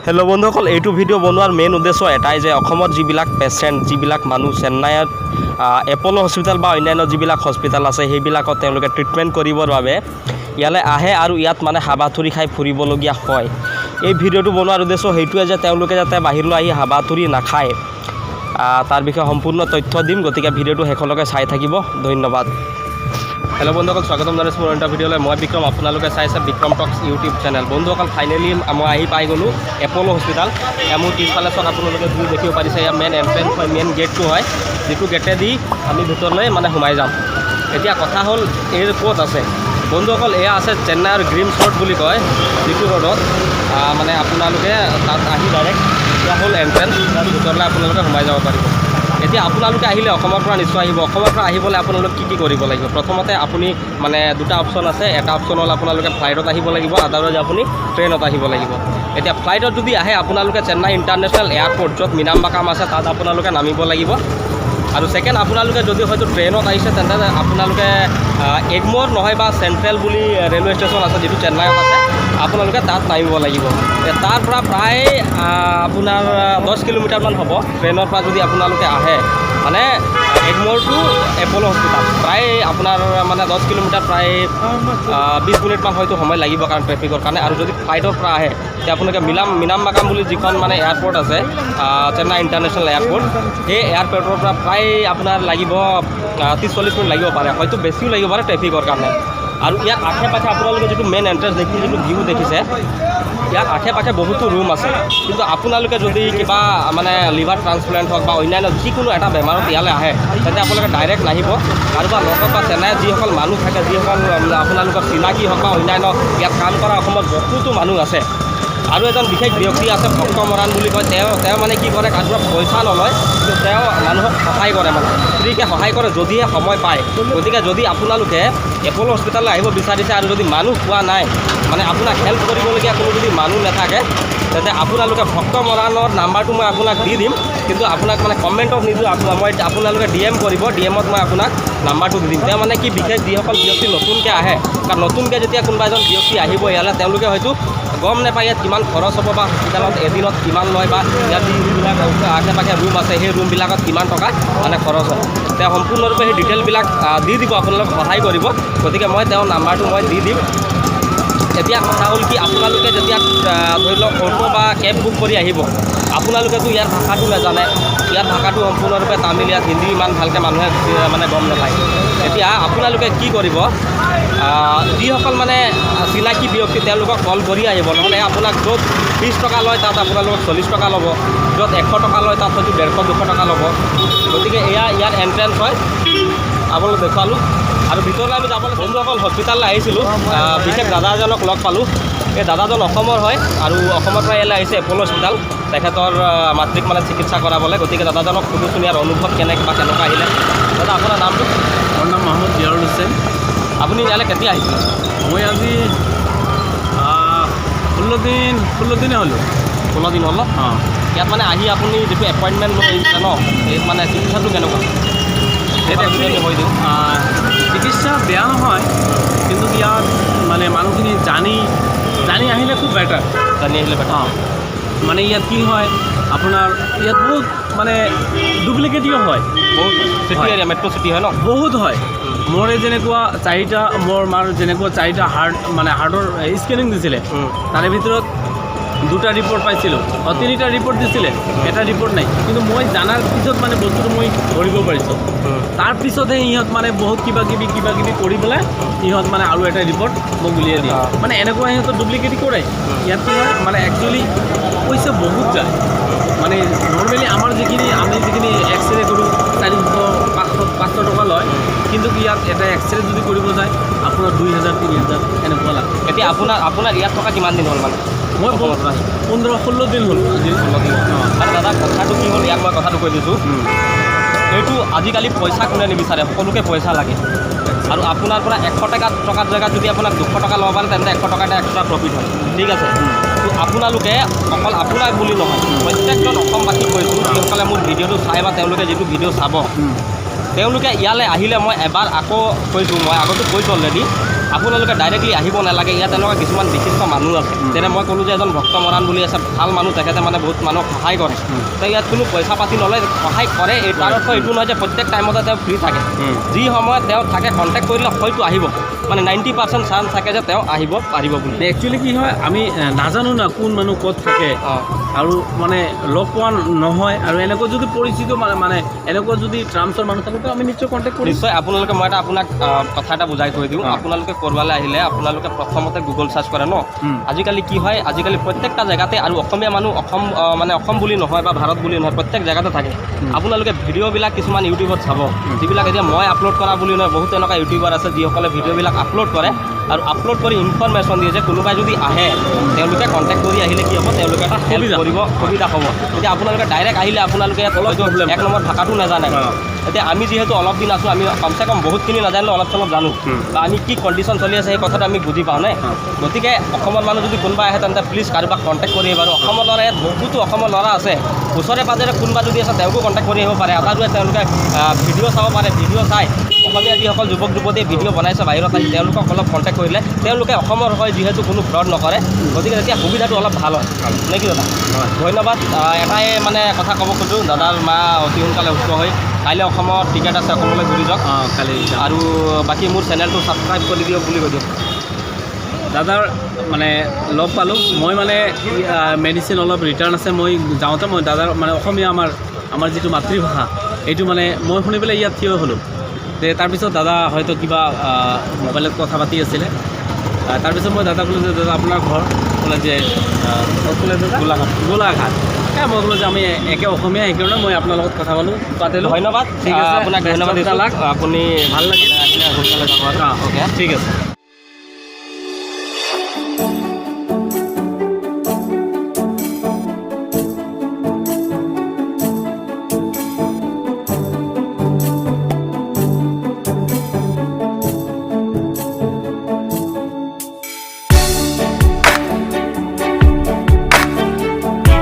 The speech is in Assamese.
হেল্ল' বন্ধুসকল, এইটো ভিডিঅ' বনোৱাৰ মেইন উদ্দেশ্য এটাই যে অসমত যিবিলাক পেচেণ্ট, যিবিলাক মানুহ চেন্নাইত এপ'ল' হস্পিটেল বা অন্যান্য যিবিলাক হস্পিটেল আছে, সেইবিলাকত তেওঁলোকে ট্ৰিটমেণ্ট কৰিবৰ বাবে ইয়ালৈ আহে আৰু ইয়াত মানে হাবাথুৰি খাই ফুৰিবলগীয়া হয়। এই ভিডিঅ'টো বনোৱাৰ উদ্দেশ্য সেইটোৱে যে তেওঁলোকে যাতে বাহিৰলৈ আহি হাবাথুৰি নাখায়, তাৰ বিষয়ে সম্পূৰ্ণ তথ্য দিম। গতিকে ভিডিঅ'টো শেষলৈকে চাই থাকিব। ধন্যবাদ। হেল্ল' বন্ধুসকল, স্বাগতম জনাইছোঁ মোৰ অন্য ভিডিঅ'লৈ। মই বিক্ৰম, আপোনালোকে চাইছে বিক্ৰম টক্স ইউটিউব চেনেল। বন্ধুসকল, ফাইনেলি মই আহি পাই গ'লোঁ এপ'ল' হস্পিটেল। এয়া মোৰ পিছফালে চাওক, আপোনালোকে ভিউ দেখিব পাৰিছে। এয়া মেইন এণ্ট্ৰেঞ্চ হয়, মেইন গেটটো হয়, যিটো গেটেদি আমি ভিতৰলৈ মানে সোমাই যাম। এতিয়া কথা হ'ল, এই ক'ত আছে? বন্ধুসকল, এয়া আছে চেন্নাইৰ গ্ৰীমছ ৰোড বুলি কয় যিটো ৰোডত মানে আপোনালোকে তাত আহি ডাইৰেক্ট এয়া হ'ল এণ্ট্ৰেঞ্চ, তাৰ ভিতৰলৈ আপোনালোকে সোমাই যাব পাৰিব। এতিয়া আপোনালোকে আহিলে অসমৰ পৰা নিশ্চয় আহিব। অসমৰ পৰা আহিবলৈ আপোনালোক কি কি কৰিব লাগিব? প্ৰথমতে আপুনি মানে দুটা অপশ্যন আছে। এটা অপশ্যন হ'ল আপোনালোকে ফ্লাইটত আহিব লাগিব, আদাৰৱাইজ আপুনি ট্ৰেইনত আহিব লাগিব। এতিয়া ফ্লাইটত যদি আহে, আপোনালোকে চেন্নাই ইণ্টাৰনেশ্যনেল এয়াৰপৰ্ট, য'ত মিনামবাকাম আছে, তাত আপোনালোকে নামিব লাগিব। আৰু ছেকেণ্ড, আপোনালোকে যদি হয়তো ট্ৰেইনত আহিছে, তেন্তে আপোনালোকে এগমৰ নহয় বা চেণ্ট্ৰেল বুলি ৰেলৱে ষ্টেচন আছে, যিটো চেন্নাইত আছে, আপোনালোকে তাত নামিব লাগিব। তাৰ পৰা প্ৰায় আপোনাৰ 10 কিলোমিটাৰমান হ'ব ট্ৰেইনৰ পৰা যদি আপোনালোকে আহে। মানে এগমৰ টু এপ'ল' হস্পিটেল প্ৰায় আপোনাৰ মানে 10 কিলোমিটাৰ, প্ৰায় 20 মিনিটমান হয়তো সময় লাগিব, কাৰণ ট্ৰেফিকৰ কাৰণে। আৰু যদি ফ্লাইটৰ পৰা আহে, তেতিয়া আপোনালোকে মিনামবাকাম বুলি যিখন মানে এয়াৰপৰ্ট আছে, চেন্নাই ইণ্টাৰনেশ্যনেল এয়াৰপৰ্ট, সেই এয়াৰপৰ্টৰ পৰা প্ৰায় আপোনাৰ লাগিব 30-40 মিনিট লাগিব পাৰে, হয়তো বেছিও লাগিব পাৰে ট্ৰেফিকৰ কাৰণে। আৰু ইয়াত আশে পাশে আপোনালোকে যিটো মেইন এণ্ট্ৰেঞ্চ দেখি যিটো ভিউ দেখিছে, ইয়াত আশে পাশে বহুতো ৰুম আছে। কিন্তু আপোনালোকে যদি কিবা মানে লিভাৰ ট্ৰান্সপ্লেণ্ট হওক বা অন্যান্য যিকোনো এটা বেমাৰত ইয়ালৈ আহে, তেন্তে আপোনালোকে ডাইৰেক্ট নাহিব। কাৰোবাৰ লগত বা চেন্নাইত যিসকল মানুহ থাকে, যিসকল আপোনালোকৰ চিনাকি হওক বা অন্যান্য ইয়াত কাম কৰা অসমত বহুতো মানুহ আছে। আৰু এজন বিশেষ ব্যক্তি আছে, ভক্ত মৰাণ বুলি কয়। তেওঁ মানে কি কৰে, কাৰোবাৰ পইচা নলয়, কিন্তু তেওঁ মানুহক সহায় কৰে, মানে ফ্ৰীকৈ সহায় কৰে যদিহে সময় পায়। গতিকে যদি আপোনালোকে এপ'ল' হস্পিটেললৈ আহিব বিচাৰিছে আৰু যদি মানুহ পোৱা নাই, মানে আপোনাক হেল্প কৰিবলগীয়া কোনো যদি মানুহ নাথাকে, তেন্তে আপোনালোকে ভক্ত মৰাণৰ নাম্বাৰটো মই আপোনাক দি দিম। কিন্তু আপোনাক মানে কমেণ্টত নিদিওঁ, মই আপোনালোকে ডি এম কৰিব, ডি এমত মই আপোনাক নাম্বাৰটো দি দিম। তেওঁ মানে কি, বিশেষ যিসকল ব্যক্তি নতুনকৈ আহে, কাৰণ নতুনকৈ যেতিয়া কোনোবা এজন ব্যক্তি আহিব ইয়ালৈ, তেওঁলোকে হয়তো গম নাপায় ইয়াত কিমান খৰচ হ'ব বা হস্পিটেলত এদিনত কিমান লয় বা ইয়াত যিবিলাক আশে পাশে ৰুম আছে, সেই ৰুমবিলাকত কিমান টকা মানে খৰচ হয়। তেওঁ সম্পূৰ্ণৰূপে সেই ডিটেইলবিলাক দি দিব, আপোনালোকক সহায় কৰিব। গতিকে মই তেওঁৰ নাম্বাৰটো মই দি দিম। এতিয়া কথা হ'ল কি, আপোনালোকে যেতিয়া ধৰি লওক অ'টো বা কেব বুক কৰি আহিব, আপোনালোকেতো ইয়াৰ ভাষাটো নাজানে। ইয়াৰ ভাষাটো সম্পূৰ্ণৰূপে তামিল, ইয়াত হিন্দী ইমান ভালকৈ মানুহে মানে গম নাপায়। এতিয়া আপোনালোকে কি কৰিব? যিসকল মানে চিনাকি ব্যক্তি, তেওঁলোকক কল কৰি আহিব। নহ'লে আপোনাক য'ত 20 টকা লয়, তাত আপোনালোকক 40 টকা ল'ব। য'ত 100 টকা লয়, তাত হয়তো 150, 200 টকা ল'ব। গতিকে এয়া ইয়াৰ এণ্ট্ৰেঞ্চ হয়, আপোনালোক দেখুৱালোঁ। আৰু ভিতৰলৈ আমি যাবলৈ, বন্ধুসকল, হস্পিটেললৈ আহিছিলোঁ, বিশেষ দাদা এজনক লগ পালোঁ। এই দাদাজন অসমৰ হয় আৰু অসমৰ পৰা ইয়ালৈ আহিছে এপ'ল' হস্পিটেল তেখেতৰ মাতৃক মানে চিকিৎসা কৰাবলৈ। গতিকে দাদাজনক সুধোচোন ইয়াৰ অনুভৱ কেনেকৈ বা কেনেকুৱা আহিলে। দাদা, আপোনাৰ নামটো? মোৰ নাম মহম্মদ জিয়াৰুল হুছেইন। আপুনি ইয়ালৈ কেতিয়া আহিছিলে? মই আজি 16 দিন, 16 দিনে হ'লোঁ। 16 দিন হ'ল ন? অঁ। ইয়াত মানে আহি আপুনি যিটো এপইণ্টমেণ্ট লৈ আহিছিলে ন, এই মানে চিকিৎসাটো কেনেকুৱা? ইয়াত যদি আমি কৈ দিওঁ। চিকিৎসা বেয়া নহয়, কিন্তু ইয়াত মানে মানুহখিনি জানি জানি আহিলে খুব বেটাৰ। জানি আহিলে বেটাৰ। অঁ, মানে ইয়াত কি হয়, আপোনাৰ ইয়াত বহুত মানে ডুপ্লিকেটিও হয়। বহুত চিটি হয়। এৰিয়া, মেট্ৰ' চিটি হয় ন? বহুত হয়। মোৰে যেনেকুৱা চাৰিটা, মোৰ মাৰ যেনেকুৱা চাৰিটা হাৰ্ট, মানে হাৰ্টৰ স্কেনিং দিছিলে, তাৰে ভিতৰত দুটা ৰিপৰ্ট পাইছিলোঁ, অঁ, তিনিটা ৰিপৰ্ট দিছিলে, এটা ৰিপৰ্ট নাই। কিন্তু মই জানাৰ পিছত মানে বস্তুটো মই ধৰিব পাৰিছোঁ। তাৰপিছতহে ইহঁত মানে বহুত কিবা কিবি কিবা কিবি কৰি পেলাই ইহঁত মানে আৰু এটা ৰিপৰ্ট মোক উলিয়াই দিয়ে। মানে এনেকুৱা ইহঁতৰ ডুপ্লিকেট কৰে। ইয়াত কি হয়, মানে একচুৱেলি পইচা বহুত যায়। মানে নৰ্মেলি আমাৰ যিখিনি, আমি যিখিনি এক্সৰে কৰোঁ, 400, 500, 500 টকা লয়। কিন্তু ইয়াত এটা এক্সৰে যদি কৰিব যায়, আপোনাৰ 2000, 3000 এনেকুৱা লাগে। এতিয়া আপোনাৰ ইয়াত থকা কিমান দিন হ'ল মানে? মই অসমৰ পৰা আহি? 15-16 দিন হ'ল আজি। 16 দিন। অঁ। মানে দাদা, কথাটো কি হ'ল, ইয়াত মই কথাটো কৈ দিছোঁ। এইটো আজিকালি পইচা কোনে নিবিচাৰে? সকলোকে পইচা লাগে। আৰু আপোনাৰ পৰা 100 টকা টকাৰ জেগাত যদি আপোনাক 200 টকা ল'ব পাৰে, তেন্তে 100 টকা এটা এক্সট্ৰা প্ৰফিট হয়, ঠিক আছে? তো আপোনালোকে, অকল আপোনাক বুলি নহয়, প্ৰত্যেকজন অসমবাসীক কৈছোঁ, যিসকলে মোৰ ভিডিঅ'টো চাই বা তেওঁলোকে যিটো ভিডিঅ' চাব, তেওঁলোকে ইয়ালৈ আহিলে মই এবাৰ আকৌ কৈছোঁ, মই আগতো কৈছোঁ অলৰেডি। আপোনালোকে ডাইৰেক্টলি আহিব নালাগে। ইয়াত এনেকুৱা কিছুমান বিশিষ্ট মানুহ আছে, যেনে মই ক'লোঁ যে এজন ভক্ত মৰাণ বুলি আছে, ভাল মানুহ, তেখেতে মানে বহুত মানুহক সহায় কৰে। তো ইয়াত কোনো পইচা পাতি নলয়, সহায় কৰে। এই তাৰ অৰ্থ এইটো নহয় যে প্ৰত্যেক টাইমতে তেওঁ ফ্ৰী থাকে। যি সময়ত তেওঁ থাকে, কণ্টেক্ট কৰিলে হয়তো আহিব, মানে 90% চান্স থাকে যে তেওঁ আহিব পাৰিব বুলি। একচুৱেলি কি হয়, আমি নাজানো না কোন মানুহ ক'ত থাকে আৰু মানে লগ পোৱা নহয়। আৰু এনেকুৱা যদি পৰিচিত মানে মানে এনেকুৱা যদি ট্ৰামছৰ মানুহ থাকে, তো আমি নিশ্চয় কণ্টেক্ট কৰিম। নিশ্চয়। আপোনালোকে, মই এটা আপোনাক কথা এটা বুজাই কৈ দিওঁ। আপোনালোকে ক'ৰবালৈ আহিলে আপোনালোকে প্ৰথমতে গুগল চাৰ্চ কৰে ন? আজিকালি কি হয়, আজিকালি প্ৰত্যেকটা জেগাতে আৰু অসমীয়া মানুহ অসম মানে অসম বুলি নহয় বা ভাৰত বুলি নহয়, প্ৰত্যেক জেগাতে থাকে। আপোনালোকে ভিডিঅ'বিলাক কিছুমান ইউটিউবত চাব, যিবিলাক এতিয়া মই আপলোড কৰা বুলি নহয়, বহুত তেনেকুৱা ইউটিউবাৰ আছে যিসকলে ভিডিঅ'বিলাক আপলোড কৰে আৰু আপলোড কৰি ইনফৰমেশ্যন দিয়ে যে কোনোবাই যদি আহে, তেওঁলোকে কণ্টেক্ট কৰি আহিলে কি হ'ব, তেওঁলোকে এটা হেল্প সুবিধা। কৰিব, সুবিধা হ'ব। এতিয়া আপোনালোকে ডাইৰেক্ট আহিলে আপোনালোকে ইয়াত অলপ হয়তো problem। এক নম্বৰ ভাষাটো নাজানে। এতিয়া আমি যিহেতু অলপ দিন আছোঁ, আমি কমচে কম বহুতখিনি নাজানিলেও অলপ চলপ জানো বা আমি কি কণ্ডিশ্যন চলি আছে সেই কথাটো আমি বুজি পাওঁ নে? গতিকে অসমৰ মানুহ যদি কোনোবা আহে, তেন্তে প্লিজ কাৰোবাক কণ্টেক্ট কৰি আহিব। আৰু অসমৰ ল'ৰা, ইয়াত বহুতো অসমৰ ল'ৰা আছে, ওচৰে পাঁজৰে কোনোবা যদি আছে তেওঁকো কণ্টেক্ট কৰি আহিব পাৰে। আটাইবোৰে তেওঁলোকে ভিডিঅ' চাব পাৰে। ভিডিঅ' চাই অসমীয়া যিসকল যুৱক যুৱতীয়ে ভিডিঅ' বনাইছে বাহিৰত আহি, তেওঁলোকক অলপ কণ্টেক্ট কৰিলে তেওঁলোকে অসমৰ হয় যিহেতু কোনো ফ্ৰড নকৰে, গতিকে তেতিয়া সুবিধাটো অলপ ভাল হয় নে কি দাদা? হয়। ধন্যবাদ। এটাই মানে কথা ক'ব খোজোঁ, দাদাৰ মা অতি সোনকালে সুস্থ হৈ কাইলৈ অসমত টিকেট আছে, অসমলৈ ঘূৰি যাওক। অঁ, কালি যাম। আৰু বাকী মোৰ চেনেলটো ছাবস্ক্ৰাইব কৰি দিয়ক বুলি কৈ দিয়ক। দাদাৰ মানে লগ পালোঁ মই, মানে মেডিচিন অলপ ৰিটাৰ্ণ আছে। মই যাওঁতে মই দাদাৰ মানে অসমীয়া আমাৰ আমাৰ যিটো মাতৃভাষা, এইটো মানে মই শুনি পেলাই ইয়াত থিয় হ'লোঁ যে তাৰপিছত দাদা হয়তো কিবা মোবাইলত কথা পাতি আছিলে। তাৰপিছত মই দাদা ক'লোঁ যে দাদা, আপোনাৰ ঘৰ? ক'লে যে ক'ত ক'লে দাদা? গোলাঘাট। গোলাঘাট। মই ক'লোঁ যে আমি একে অসমীয়া, সেইকাৰণে মই আপোনাৰ লগত কথা পাতিলোঁ। ধন্যবাদ। ঠিক আছে। আপোনাক Best ধন্যবাদ of the দিছোঁ। luck। আপুনি ভাল লাগিল। আহিলে সোনকালে যাব আৰু। অঁ। অ'কে। ঠিক আছে।